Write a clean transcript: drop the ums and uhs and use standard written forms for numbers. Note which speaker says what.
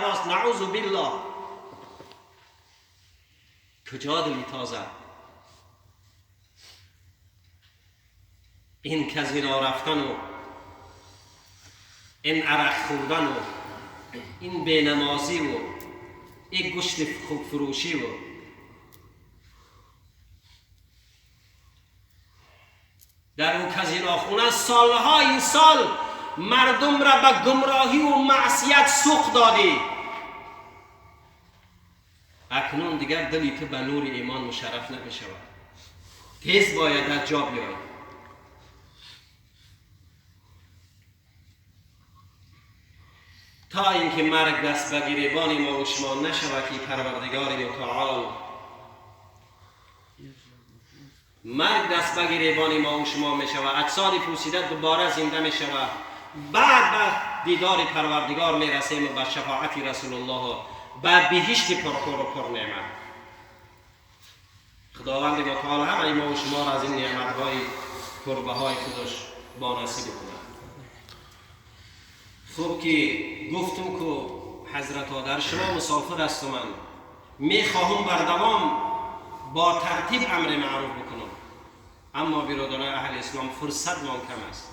Speaker 1: راست، نعوذ بالله. کجا دلی تازه؟ این کزینا رفتن و این عرق خوردن و این بینمازی و این گوشت خوب فروشی و در اون کزینا خونه سالهای سال مردم را به گمراهی و معصیت سوق دادی. اکنون دیگر دلی تو به نور ایمان مشرف نمیشود. تیز باید از جا بیایی. تا اینکه مرگ دست به گریبان ما و شما نشود که پروردگار متعال مرگ دست به گریبان ما و شما می شود، اجساد پوسیده دوباره زنده می شود، بعد به دیدار پروردگار می رسیم و به شفاعت رسول الله و به بهشت پرخور و پر نعمت. خداوند متعال همه ما و شما را از این نعمت‌های پربهای خودش با نصیب کند. خوب که گفتم که حضرت در شما مسافر هستم، من میخواهم بردوام با ترتیب امر معروف بکنم، اما برادران اهل اسلام فرصت من کم است.